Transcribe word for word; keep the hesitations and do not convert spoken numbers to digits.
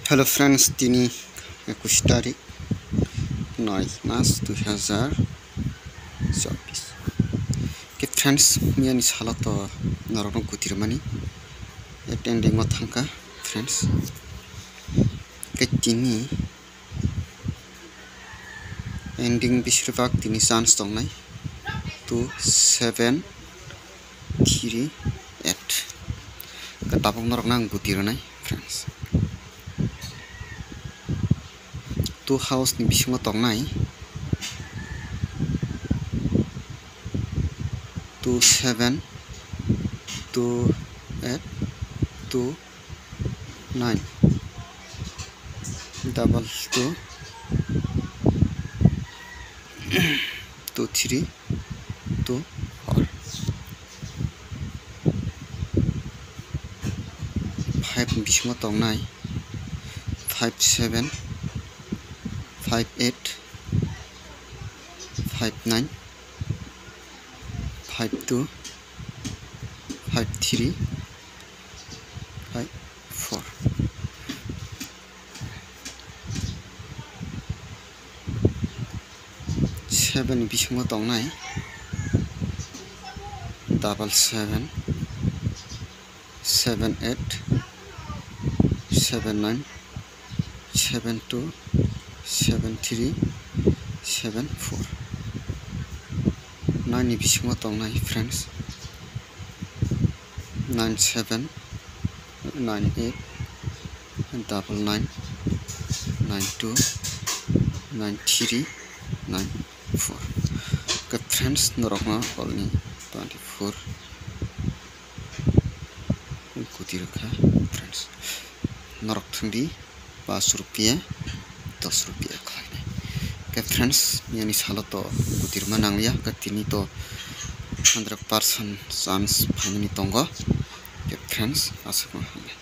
Hello friends, tini ekush tarik, noi mas dui hazar chobbish. Ke friends, miyani salo to norokno gutirmani attending o thangkha friends. Ke tini ending besirbak tini chance tongnai two seven three eight. Ke tabuk norokno ang guti rwnai friends. Two house ni bisingo tongnai two seven, two eight, two nine, double two, two three, two four. Five ni bisingo tongnai five seven, five eight, five nine, five two, five three, five four. Seven ni bisingo tongnai double seven, seven eight, seven nine, seven two, seven three, seven four. Nine ni bisingo tongnai friends nine seven, nine eight, double nine, nine two, nine three, nine four. Ke friends, norokno hall ni twenty four guti rwkha friends. Norok thangdi paanch rupiya, dos rupiya khlainai. Ke friends, miyani salo to guti rwma nangliya, ke tini to hundred percent chance phaimani tongo. Ke friends, aswkno hambai.